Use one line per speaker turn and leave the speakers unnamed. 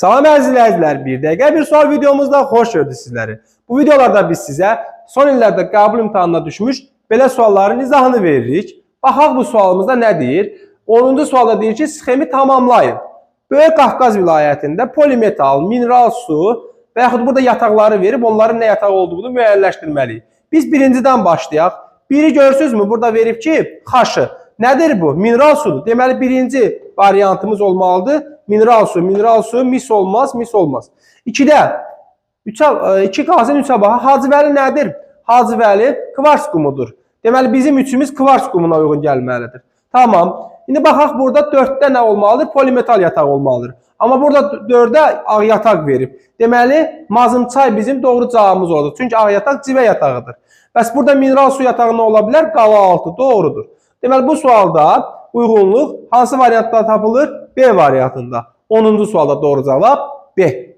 Salam əziz izləyicilər, bir dəqiqə bir sual videomuzda xoş gördük sizləri. Bu videolarda biz sizə son illərdə qəbul imtahanına düşmüş belə sualların izahını veririk. Baxaq bu sualımızda nə deyir? 10-cu sualda deyir ki, sxemi tamamlayın. Böyük Qafqaz vilayətində polimetal, mineral su və yaxud burada yataqları verib onların nə yataq olduğunu müəyyənləşdirməliyik. Biz birincidən başlayaq. Biri görürsünüzmü? Burada verib ki, xaşı. Nədir bu? Mineral sudur. Deməli birinci variantımız olmalıdır. Mineral su, mineral su, mis olmaz, mis olmaz. 2-də 2 qazın 3-ə baxa. Hacıvəli nədir? Hacıvəli kvars qumudur. Deməli bizim üçümüz kvars qumuna uyğun gəlməlidir. Tamam. İndi baxaq burada 4-də nə olmalıdır? Polimetal yataq olmalıdır. Amma burada 4-də ağ yataq verib. Deməli Mazımçay bizim doğru cavabımız olacaq. Çünki ağ yataq civə yatağıdır. Bəs burada mineral su yatağı nə ola bilər? Qala altı. Doğrudur. Deməli bu sualda uyğunluq hansı variantda tapılır? B variantında. 10-cu sualda doğru cavab B.